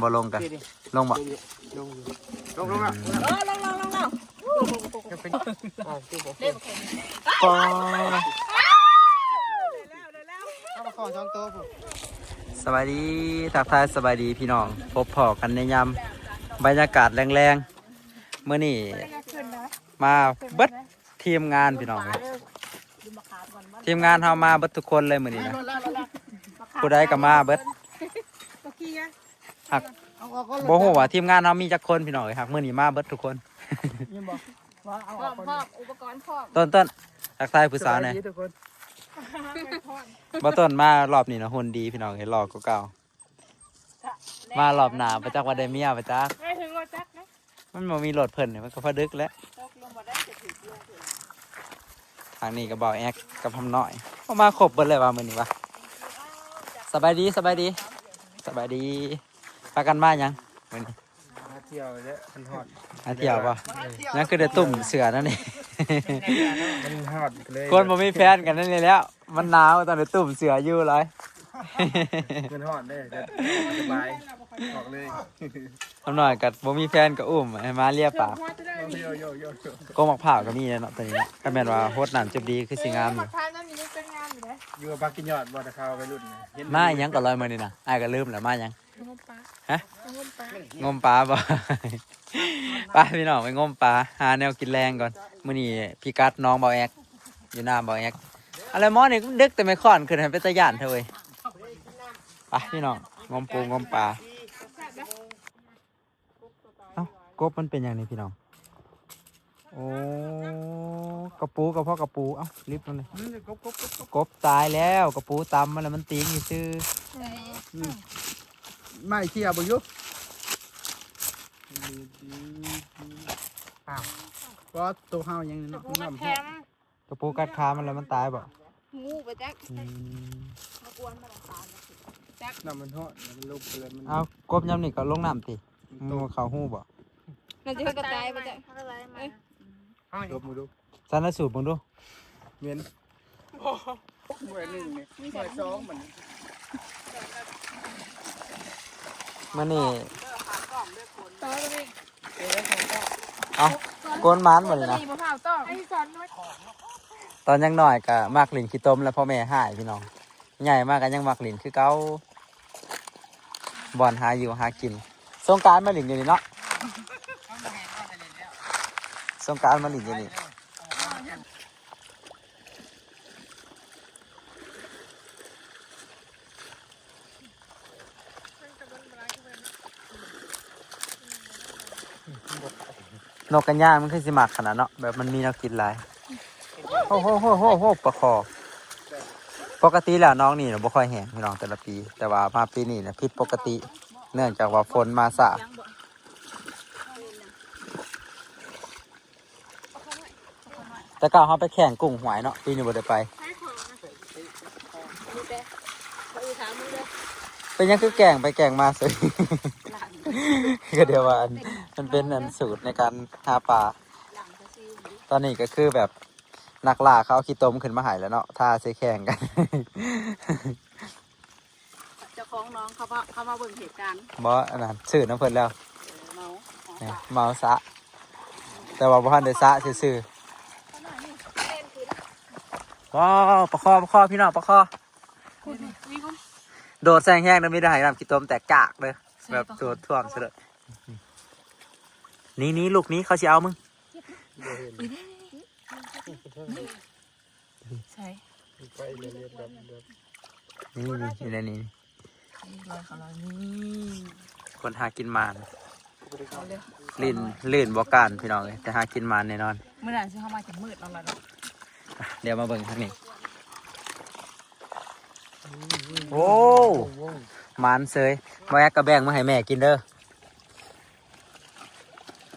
ບໍ່ລົງກະ ລົງບໍ່? ລົງຢູ່ ລົງ ລົງແລ້ວ ເອີ ລົງ ລົງ ລົງ ລົງ ຈະເປັນ ອ້າວ ຄືບໍ່ ເລັວ ປໍ ເອົາປາຄໍສອງໂຕພຸ້ນ. ສະບາຍດີ ທັກທາຍສະບາຍດີພີ່ນ້ອງ ພົບພໍ້ກັນໃນຍາມບັນຍາກາດແລງໆ ມື້ນີ້ມາເບິດທີມງານພີ່ນ້ອງເອີຍ ທີມງານເຮົາມາເບິດທຸກຄົນເລີຍມື້ນີ້ນະ ຜູ້ໃດກໍມາເບິດ ຫາກບໍ່ຮູ້ວ່າທີມງານເຮົາມີຈັກຄົນພີ່ນ້ອງເອີຍ ຫາກມື້ນີ້ມາເບິດທຸກຄົນ ມີບໍ່? ວ່າເອົາອອກ ພ້ອມ ພ້ອມ ອຸປະກອນພ້ອມ ຕົ້ນໆ ທັກທາຍຜູ້ສາວແດ່ ສະບາຍດີທຸກຄົນ ບໍ່ຕົ້ນມາລອບນີ້ນະ ຫຸ່ນດີພີ່ນ້ອງເອີຍ ຫຼໍ່ກວ່າເກົ່າ ມາລອບໜ້າບໍ່ຈັກວ່າໄດ້ເມຍບໍ່ຈັກ ໄດ້ເຖິງບໍ່ຈັກນະ ມັນບໍ່ມີລົດເພິ່ນນີ້ ມັນກໍພໍດຶກແຫຼະ ຕົກລົງບໍ່ໄດ້ ຈະຖືກລົງເພິ່ນ ທາງນີ້ກໍບ່າວແອັກກັບຄຳນ້ອຍ ໂອ້ ມາຄົບເບິດເລີຍວ່າມື້ນີ້ວ່າ ສະບາຍດີ ສະບາຍດີ ສະບາຍດີ ພາກັນມາຫຍັງມື້ນີ້? ມາທ່ຽວແຫຼະ ມັນຮ້ອນ ມາທ່ຽວບໍ່? ຍັງຄືໄດ້ຕຸ້ມເສື້ອນັ້ນນີ້ ມັນຮ້ອນເລີຍ ຄົນບໍ່ມີແຟນກັນນັ້ນນີ້ແລ້ວ ມັນໜາວຕ້ອງໄດ້ຕຸ້ມເສື້ອຢູ່ຫຼາຍ ມັນຮ້ອນເດ້ ສະບາຍ ບອກເລີຍ ຄຳນ້ອຍກໍບໍ່ມີແຟນກໍອຸ້ມໃຫ້ມາເລຍປາກ ໂຍໂຍໂຍໂຍ ກົກໝາກພ້າວກໍມີແລ້ວເນາະ ຕອນນີ້ເນາະ ຄັນແມ່ນວ່າຫົດນ້ຳຈົບດີຄືຊິງາມຢູ່ ໝາກພ້າວນັ້ນມີເປັນງາມຢູ່ເດ້ ຢູ່ປາກກິນຍອດບໍ່ ແຕ່ເຂົາໄວລຸ້ນ ມາຫຍັງກໍລອຍມື້ນີ້ນະ ອ້າຍກໍລືມແລ້ວ ມາຫຍັງ? ງົມປາ ຮະ? ງົມປາ ງົມປາບໍ່? ໄປພີ່ນ້ອງ ໄປງົມປາ ຫາແນວກິນແລງກ່ອນ ມື້ນີ້ພິກັດໜອງບ່າວແອັກ ຢູ່ໜ້າບ່າວແອັກ ອະໄລໝໍນີ້ດຶກແຕ່ໄມ້ຄ້ອນຂຶ້ນ ໃຫ້ເປັນຕາຢ້ານແທ້ເວີຍ ໄປພີ່ນ້ອງ ງົມປູງົມປາ ເອົ້າ ກົບມັນເປັນຫຍັງນີ້ພີ່ນ້ອງ? ໂອ້ ກະປູ ກະເພາະກະປູ ເອົ້າ ລິບມັນເລີຍ ນີ້ ກົບ ກົບ ກົບ ກົບ ກົບຕາຍແລ້ວ ກະປູຕຳມັນແລ້ວ ມັນຕີງຊື່ໆ ອືມ ໄມ້ເຂ່ຍເບິ່ງຢູ່ ອ້າວ ບໍ່ ໂຕເຫົ່າຫຍັງນີ້ເນາະ ມັນນ້ຳແຮງ ກະປູກັດຂາມັນແລ້ວມັນຕາຍບໍ່? ງູບໍ່ຈັກ ອືມ ມາກວນມັນຕາຍບໍ່ຈັກ ນ້ຳມັນຮ້ອນ ນ້ຳມັນລົງໄປເລີຍ ມັນ ເອົາ ກົບຍາມນີ້ກໍລົງນ້ຳຕິ? ມັນຕົກ ງູເຂົ້າຮູບໍ່? ມັນຊິເຮັດກະຕ່າຍບໍ່ຈັກ ເອີ ຕົບມາດູ ສັນນະສູດເບິ່ງດູ ເໝັນ ບໍ່ ໜ່ວຍໜຶ່ງນີ້ ໜ່ວຍສອງມັນ ມື້ນີ້ ເອົາ ກົນໝານບໍ່ນີ້ນະ ຕອນຍັງນ້ອຍກໍມັກຫຼິ້ນຂີ້ຕົມ ແລ້ວພໍ່ແມ່ຮ້າຍພີ່ນ້ອງ ໃຫຍ່ມາກໍຍັງມັກຫຼິ້ນຄືເກົ່າ ບ່ອນຫາຢູ່ຫາກິນ ສົງການມາຫຼິ້ນຢູ່ນີ້ເນາະ ສົງການມາຫຼິ້ນຢູ່ນີ້ ນົກກະຍາງມັນຄືຊິມັກຂະໜາດເນາະ ແບບມັນມີແນວກິນຫຼາຍ ໂອ້ໂຫໆໆໆ ປາຄໍ່ ປົກກະຕິແລ້ວໜອງນີ້ນະບໍ່ຄ່ອຍແຫ້ງພີ່ນ້ອງ ແຕ່ລະປີ ແຕ່ວ່າມາປີນີ້ນະຜິດປົກກະຕິ ເນື່ອງຈາກວ່າຝົນມາຊ້າ ແຕ່ເກົ່າເຮົາໄປແຂ່ງກຸ້ງຫ້ວຍເນາະ ປີນີ້ບໍ່ໄດ້ໄປ ເປັນຫຍັງຄືແກ່ງໄປແກ່ງມາເສີຍ ກໍດຽວວ່າອັນ ມັນເປັນອັນສູດໃນການຫາປາ ຕອນນີ້ກໍຄືແບບນັກລ່າເຂົາເອົາຂີ້ຕົມຂຶ້ນມາໃຫ້ແລ້ວເນາະ ຖ້າຊິແຂ່ງກັນ ເຈົ້າຂອງໜອງເຂົາມາ ເຂົາມາເບິ່ງເຫດການ ບໍ່ ອັນນັ້ນຊື້ນຳເພິ່ນແລ້ວ ເອີ ເມົາ ເມົາສະ ແຕ່ວ່າບໍ່ທັນໄດ້ສະຊື່ໆ ວ້າວ ປາຄໍ່ ປາຄໍ່ ພີ່ນ້ອງ ປາຄໍ່ ໂດດແຊງແຮງນະ ມີແຕ່ໃຫ້ນ້ຳຂີ້ຕົມແຕກຈາກເດີ ແບບໂດດຖ້ວມຊະເລີຍ ໜີໆ ລູກໜີ ເຂົາຊິເອົາມຶງ ບໍ່ເຫັນ ໃສ ໄປເລື້ອຍໆ ແບບ ແບບ ນີ້ ນີ້ ນີ້ ນີ້ ນີ້ ນີ້ ນີ້ ຄົນຫາກິນໝານ ເອົາເລີຍ ລື່ນ ລື່ນບໍ່ການພີ່ນ້ອງເອີຍ ແຕ່ຫາກິນໝານແນ່ນອນ ມື້ໜ້າຊິເຮົາມາຈະມືດເນາະ ດຽວມາເບິ່ງທາງນີ້ ໂອ້ ໝານເສີຍ ບໍ່ແອກກໍແບ່ງມາໃຫ້ແມ່ກິນເດີ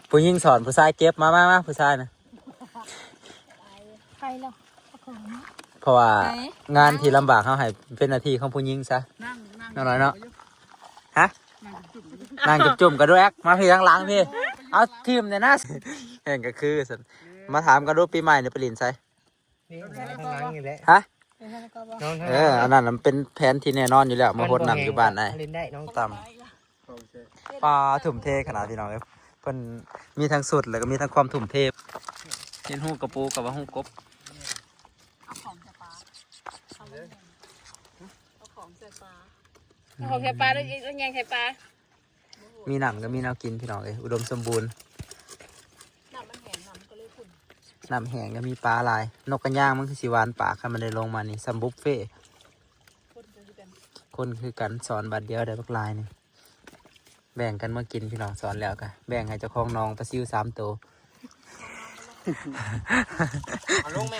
ຜູ້ຍິງສອນຜູ້ຊາຍເກັບ ມາ ມາ ມາ ຜູ້ຊາຍນະ ໄປແລ້ວ ເພາະວ່າ ໄປ ງານທີ່ລຳບາກເຮົາໃຫ້ເປັນໜ້າທີ່ຂອງຜູ້ຍິງຊະ ນັ່ງ ນັ່ງ ນ້ອງນ້ອຍເນາະ ຮະ ນັ່ງຈຸ້ມໆ ນັ່ງຈຸ້ມໆ ກໍດູແອກ ມາພີ້ທາງຫຼັງພີ້ ເອົາຖິ້ມແດ່ນະ ເຫັນກໍຄືຊັ້ນ ມາຖາມກັນດູ ປີໃໝ່ນີ້ໄປຫຼິ້ນໃສ? ນີ້ ທາງຫຼັງນີ້ແຫຼະ ຮະ? ນ້ອງທາງຫຼັງ ເອີ ອັນນັ້ນມັນເປັນແຜນທີ່ແນ່ນອນຢູ່ແລ້ວ ມາຫົດນ້ຳຢູ່ບ້ານອ້າຍ ຫຼິ້ນໄດ້ນ້ອງ ຕຳ ປາ ทุ่ມເທຂະໜາດ ພີ່ນ້ອງເອີຍ. ເພິ່ນມີທັງສຸດ ແລ້ວກໍມີທັງຄວາມທຸ່ມເທ. ເຫັນຮູກະປູກໍວ່າຮູກົບ. ເອົາຂອງໃສ່ປາ ເອົາຂອງໃສ່ປາ ເອົາຂອງໃສ່ປາ ແລ້ວແຍ່ງໃສ່ປາ. ມີນ້ຳກໍມີແນວກິນ ພີ່ນ້ອງເອີຍ ອຸດົມສົມບູນ. ນ້ຳມັນແຫ້ງ ນ້ຳມັນກໍເລີຍຂຸ້ນ. ນ້ຳແຫ້ງກໍມີປາຫຼາຍ. ນົກກະຍ່າງມັນຄືຊິຫວ່ານປາ ຄັນມັນໄດ້ລົງມານີ້ ສ່ຳບຸບເຟ. ຄົນຄືກັນ ຄົນຄືກັນ ສອນບາດດຽວໄດ້ບັກຫຼາຍນີ້. ແບ່ງກັນມາກິນ ພີ່ນ້ອງ. ສອນແລ້ວກໍແບ່ງໃຫ້ເຈົ້າຂອງໜອງປາຊິວສາມໂຕ. ເອົາລົງແມ່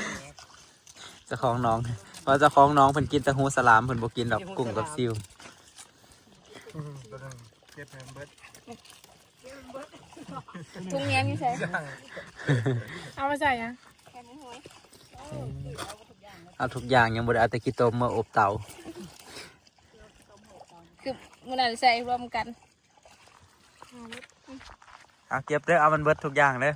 ເຈົ້າຂອງໜອງ ເພາະເຈົ້າຂອງໜອງເພິ່ນກິນແຕ່ຮູສະຫຼາມ ເພິ່ນບໍ່ກິນດອກກຸ້ງກັບຊິວ. ອືມ ໂຕໜຶ່ງເກັບໃຫ້ມັນເບິດ. ຖົງແຍມຢູ່ໃສ? ເອົາມາໃສ່ຫຍັງ? ເອົາທຸກຢ່າງ ຍັງບໍ່ໄດ້ເອົາແຕ່ຂີ້ຕົມມາອົບເຕົາ. ຄືມື້ນັ້ນໃສ່ລວມກັນ. ເອົາເກັບເດີ ເອົາມັນເບິດທຸກຢ່າງເດີ.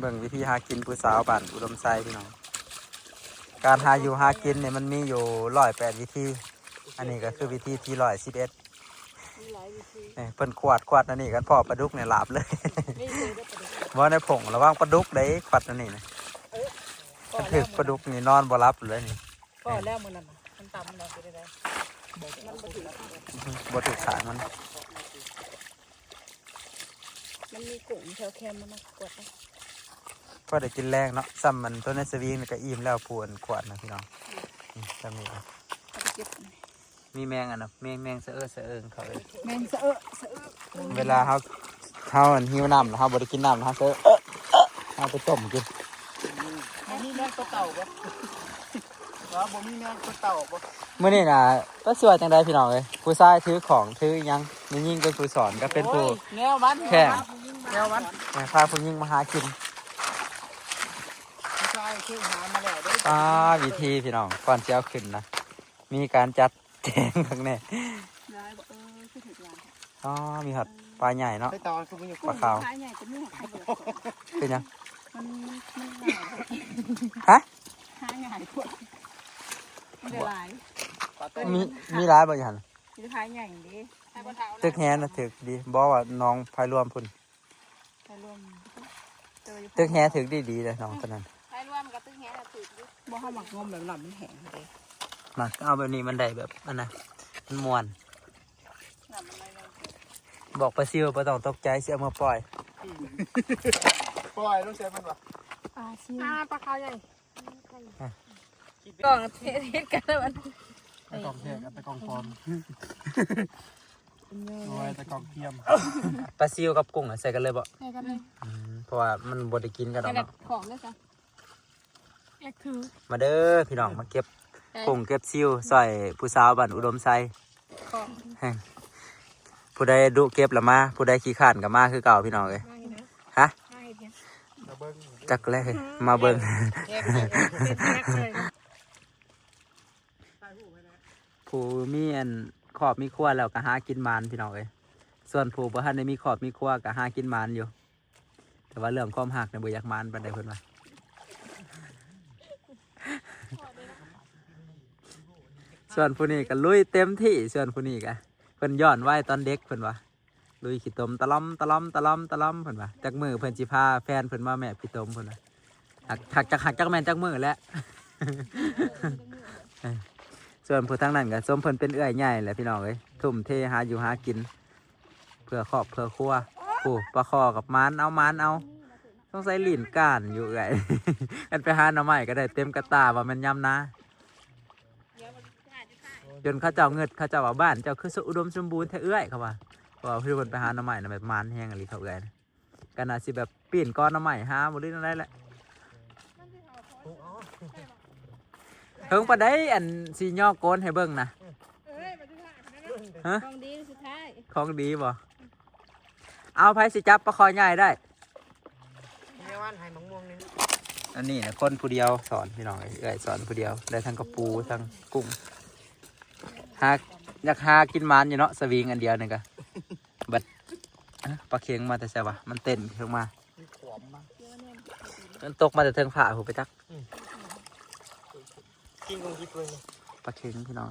ເບິ່ງວິທີຫາກິນຜູ້ສາວບ້ານອຸດົມໄຊ ພີ່ນ້ອງ. ການຫາຢູ່ຫາກິນນີ້ມັນມີຢູ່ຮ້ອຍແປດວິທີ. ອັນນີ້ກໍຄືວິທີທີຮ້ອຍສິບເອັດ. ມີຫຼາຍວິທີ. ນີ້ເພິ່ນຂວາດ ຂວາດອັນນີ້ ຄັນພໍ້ປາດຸກນີ້ລາບເລີຍ. ມີເລີຍເດີປາດຸກ. ບໍ່ ໃນຜົງລະວັງປາດຸກເດ້ ຂວາດອັນນີ້ນະ. ເອີ ຄັນຖືກປາດຸກນີ້ນອນບໍ່ຫຼັບເລີຍນີ້. ພໍແລ້ວມື້ນັ້ນນະ ມັນຕຳແລ້ວເປັນໃດ? ມັນບໍ່ຖືກ ບໍ່ຖືກທາງມັນ. ມັນມີກຸ້ງແຖວແຄມມັນນະ ກວດເດ້. ພໍໄດ້ກິນແລງເນາະ. ສ່ຳມັນໂຕໃນສະວິງນີ້ກໍອີ່ມແລ້ວ ຜູ້ອັນຂວດນະ ພີ່ນ້ອງ. ອືມ ຊ່ຳນີ້ນະ ເອົາໄປເກັບ. ມີແມງອັນນະ ແມງ ແມງສະເອີສະເອີງເຂົາເອີ້ນ ແມງສະເອີສະເອີງ. ເວລາເຮົາ ເຮົາອັນຫິວນ້ຳ ເຮົາບໍ່ໄດ້ກິນນ້ຳ ເຮົາສະເອີ ເອີ ເອີ ເຮົາໄປຕົ້ມກິນ. ບໍ່ມີແມງຕົວເຕົ່າບໍ່? ວ່າບໍ່ມີແມງຕົວເຕົ່າບໍ່? ມື້ນີ້ນະ ກໍຊິວ່າຈັ່ງໃດ ພີ່ນ້ອງເອີຍ? ຜູ້ຊາຍຖືຂອງ ຖືອີ່ຫຍັງ? ແມ່ຍິງເປັນຜູ້ສອນ ກໍເປັນຜູ້ ໂອ້ຍ ແນວມັນ ແຂ່ງ ແນວມັນ ແນວມັນ ເອີ ພາຜູ້ຍິງມາຫາກິນ. ຜູ້ຊາຍຄືຫາມາແລ້ວເດ້. ອ່າ ວິທີ ພີ່ນ້ອງ ກ່ອນຊິເອົາຂຶ້ນນະ ມີການຈັດແຈງຂ້າງໃນ. ຫຼາຍບໍ່? ເອີ ຄືຖືກຫຼາຍ. ອໍ ມີຮອດປາໃຫຍ່ເນາະ ໄປຕໍ່ ຄືບໍ່ມີ ປາຂາວ ຂາໃຫຍ່ກໍມີ ຂາໃຫຍ່. ເປັນຫຍັງ? ມັນ ມັນງ່າຍ. ຮະ? ຫາງ່າຍໂພດ ມັນໄດ້ຫຼາຍ. ມີ ມີຫຼາຍບໍ່ຢູ່ຫັ້ນ? ມີຂາໃຫຍ່ເດ້. ຕຶກແຫນະຖືກດີບໍ່? ວ່າໜອງພາຍລວມພຸ້ນ ໄປລວມ ຕຶກແຫຖືກດີໆເດ້ນ້ອງຕົວນັ້ນ. ໄປລວມກັບຕຶກແຫຖືກຢູ່. ບໍ່ ເຮົາມັກງົມແບບນ້ຳມັນແຫ້ງເດ້. ມັກເອົາແບບນີ້ ມັນໄດ້ແບບອັນນະ ມັນມ່ວນ. ນ້ຳມັນໄຫຼແຮງ. ບອກປາຊິວບໍ່ຕ້ອງຕົກໃຈ ຊິເອົາມາປ່ອຍ. ອືມ ປ່ອຍລົງໃສ່ມັນວະ. ປາຊິວ ອ່າ ປາຂາວໃຫຍ່. ອືມ ກ້ອງເຮັດກັນແລ້ວມັນ ຕະກ້ອງແທ້ກັບຕະກ້ອງປອມ. ໂອ້ຍ ຕະກ້ອງທຽມ. ປາຊິວກັບກຸ້ງໃສ່ກັນເລີຍບໍ່? ໃສ່ກັນເລີຍ. ອືມ ເພາະວ່າມັນບໍ່ໄດ້ກິນກັນດອກເນາະ. ຂອງເລີຍຊະ ແອກຖື. ມາເດີພີ່ນ້ອງ ມາເກັບກຸ້ງເກັບຊິວຊ່ອຍຜູ້ສາວບ້ານອຸດົມໄຊ. ຂອງ ຜູ້ໃດດຸເກັບລະມາ ຜູ້ໃດຂີ້ຄ້ານກໍມາຄືເກົ່າ ພີ່ນ້ອງເອີຍ. ມາເຮັດຫຍັງ? ຮະ? ມາເຮັດຫຍັງ? ຈັກແລະ ມາເບິ່ງ. ເປັນແພັກເລີຍ. ຜູ້ມີອັນຄອບມີຄົວແລ້ວກໍຫາກິນໝານ ພີ່ນ້ອງເອີຍ. ສ່ວນຜູ້ບໍ່ທັນໄດ້ມີຄອບມີຄົວກໍຫາກິນໝານຢູ່ ແຕ່ວ່າເລື່ອງຄວາມຮັກນີ້ບໍ່ຢາກໝານປານໃດເພິ່ນວ່າ. ສ່ວນຜູ້ນີ້ກໍລຸຍເຕັມທີ່ ສ່ວນຜູ້ນີ້ກໍ ເພິ່ນຍ້ອນໄວ້ຕອນເດັກເພິ່ນວ່າ ລຸຍຂີ້ຕົມຕະຫຼອມ ຕະຫຼອມ ຕະຫຼອມ ຕະຫຼອມ ເພິ່ນວ່າ. ຈັກມື້ເພິ່ນຊິພາແຟນເພິ່ນມາແມບຂີ້ຕົມເພິ່ນວ່າ. ຫາກ ຫາກຈັກ ຫາກຈັກແມ່ນຈັກມື້ແຫຼະ. ສ່ວນຜູ້ທາງນັ້ນກໍສົມເພິ່ນເປັນເອື້ອຍໃຫຍ່ແຫຼະ ພີ່ນ້ອງເອີຍ ທຸ່ມເທຫາຢູ່ຫາກິນ ເພື່ອຄອບເພື່ອຄົວ. ໂອ້ ປາຄໍ່ກັບໝານເອົາ ໝານເອົາ. ສົງໄສລີ້ນກ້ານຢູ່ເອື້ອຍ. ຄັນໄປຫາໜໍ່ໄມ້ກໍໄດ້ເຕັມກະຕ່າ ວ່າແມ່ນຍາມນາ. ຈົນເຂົາເຈົ້າງຶດ ເຂົາເຈົ້າວ່າ ບ້ານເຈົ້າຄືອຸດົມສົມບູນແທ້ເອື້ອຍ ເຂົາວ່າ. ເພາະວ່າເພິ່ນໄປຫາໜໍ່ໄມ້ນະ ແບບໝານແຮງອີ່ຫຼີເຂົາເອື້ອຍ. ກໍໜ້າຊິແບບປີນກອໜໍ່ໄມ້ຫາບໍ່ ຫຼືແນວໃດແຫຼະ. ເຖິງປານໃດ ອັນຊິຍໍໂກນໃຫ້ເບິ່ງນະ? ຮະ? ຂອງດີສຸດທ້າຍ. ຂອງດີບໍ່? ເອົາ ໃຜຊິຈັບປາຄໍ່ໃຫຍ່ໄດ້? ແມ່ວັນໃຫ້ໝາກມ່ວງໜຶ່ງ. ອັນນີ້ນະ ຄົນຜູ້ດຽວສອນ ພີ່ນ້ອງເອີຍ ເອື້ອຍສອນຜູ້ດຽວ ໄດ້ທັງກະປູ ທັງກຸ້ງ. ຫາ ຢາກຫາກິນໝານຢູ່ເນາະ ສະວິງອັນດຽວນີ້ກະ. ບັດ ປາເຂັງມາແຕ່ໃສວະ? ມັນເຕັ້ນຂຶ້ນມາ ມັນຕົກມາແຕ່ເທິງຟ້າພຸ້ນໄປຈັກ. ອືມ ກິນຂອງດິບເລີຍ ປາເຂັງ ພີ່ນ້ອງ.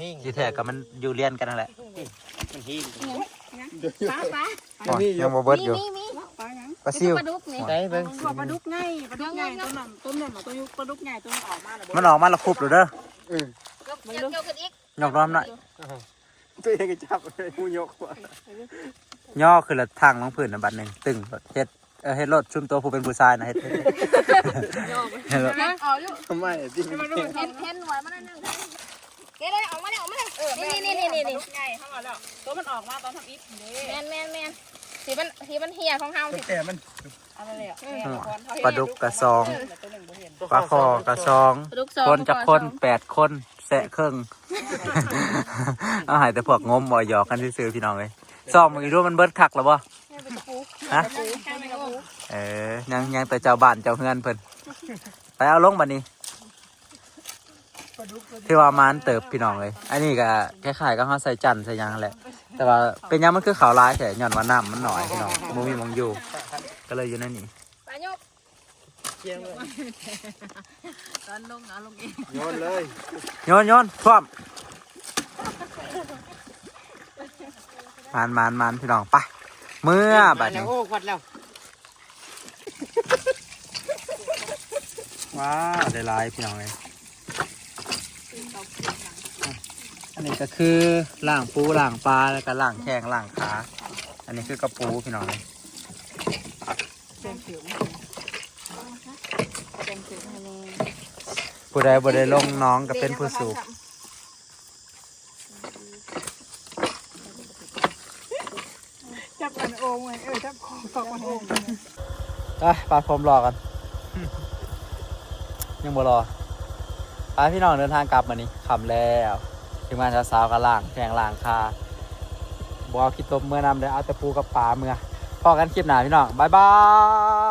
ທີ່ແທ້ກໍມັນຢູ່ລຽນກັນນັ້ນແຫຼະ. ມັນຫີນ ປາ ປາ ໂອ້ຍ ຍັງບໍ່ເບິດຢູ່. ມີ ມີ ມີ ປາຫຍັງ? ປາຊິວ. ປາດຸກນີ້. ໃສ່ເບິ່ງ ປາດຸກໃຫຍ່ ປາດຸກໃຫຍ່. ໂຕນັ້ນ ໂຕນັ້ນ ໂຕຢູ່ ປາດຸກໃຫຍ່ ໂຕນັ້ນອອກມາແລ້ວ. ມັນອອກມາແລ້ວຄຸບໂລດເດີ. ເອີ ຍົກ ຍົກຂຶ້ນອີກ. ຍົກລອມໜ້ອຍ. ຕົວເອງກໍຈັບ ຮູ້ຍົກ. ຍໍຂຶ້ນລະທັງລົງພື້ນນະ ບາດໜຶ່ງ ຕຶ້ງໂລດ. ເຮັດ ເອີ ເຮັດໂລດ ຊຸມໂຕຜູ້ເປັນຜູ້ຊາຍນະ ເຮັດ ເຮັດໂລດ. ອອກຢູ່ ທຳໄມຕິ ເຫັນ ເຫັນໜ່ວຍມັນໜ້ອຍໜຶ່ງ. ເກັບເລີຍ ອອກມາແລ້ວ ອອກມາແລ້ວ. ເອີ ນີ້ ນີ້ ນີ້ ນີ້ ປາດຸກໃຫຍ່ເຮົາວ່າແລ້ວ ໂຕມັນອອກມາຕອນທຳອິດເດ້. ແມ່ນ ແມ່ນ ແມ່ນ ທີ່ມັນ ທີ່ມັນເຫື່ອຂອງເຮົາ ແຕ່ມັນ ເອີ ປາດຸກກະສອງ ປາຄໍ່ກະສອງ ປາດຸກສອງ ຄົນຈັກຄົນ ປາຄໍ່ສອງ ແປດຄົນ ແຊະເຄິ່ງ. ເອົາໃຫ້ແຕ່ພວກງົມບໍ່ ຫຍອກກັນຊື່ໆ ພີ່ນ້ອງເອີຍ. ຊອກເບິ່ງອີກດູ ມັນເບິດຄັກແລ້ວບໍ່? ຮະ? ເອີ ຍັງ ຍັງແຕ່ເຈົ້າບ້ານເຈົ້າເຮືອນເພິ່ນ. ໄປເອົາລົງບັດນີ້. ຖືວ່າໝານເຕີບ ພີ່ນ້ອງເອີຍ. ອັນນີ້ກໍຄ້າຍໆກັບເຮົາໃສ່ຈັນໃສ່ຫຍັງຫັ້ນແຫຼະ ແຕ່ວ່າເປັນຫຍັງມັນຄືເຂົ້າຫຼາຍແທ້? ຍ້ອນວ່ານ້ຳມັນໜ້ອຍ ພີ່ນ້ອງ ບໍ່ມີໝ່ອງຢູ່ ກໍເລີຍຢູ່ໃນນີ້. ປາຍົກ ຕອນລົງເອົາລົງເອງ ໂຍນເລີຍ ໂຍນ ໂຍນ ຖ້ວມ. ໝານ ໝານ ໝານ ພີ່ນ້ອງ ໄປ ເມືອບາດນີ້. ໂອ້ ຄວັດແລ້ວ. ວ້າວ ໄດ້ຫຼາຍ ພີ່ນ້ອງເອີຍ. ອັນນີ້ກໍຄືລ້າງປູລ້າງປາ ແລ້ວກໍລ້າງແຂ້ງລ້າງຂາ. ອັນນີ້ຄືກະປູ ພີ່ນ້ອງເອີຍ. ຜູ້ໃດບໍ່ໄດ້ລົງໜອງກໍເປັນຜູ້ສູບ. ຈັບອັນໂອ່ງໄວ້ ເອີ ຈັບຂອງ ຈັບອັນໂອ່ງ. ໄປ ປາດຜົມລໍກ່ອນ ຍັງບໍ່ລໍ. ໄປ ພີ່ນ້ອງ ເດີນທາງກັບ. ມື້ນີ້ຄ່ຳແລ້ວ ທີມງານສາວໆກໍລ້າງແຂ້ງລ້າງຂາ ບໍ່ເອົາຂີ້ຕົມເມືອນຳເດີ ເອົາແຕ່ປູກັບປາເມືອ. ພໍ້ກັນຄລິບໜ້າ ພີ່ນ້ອງ ບາຍບາຍ.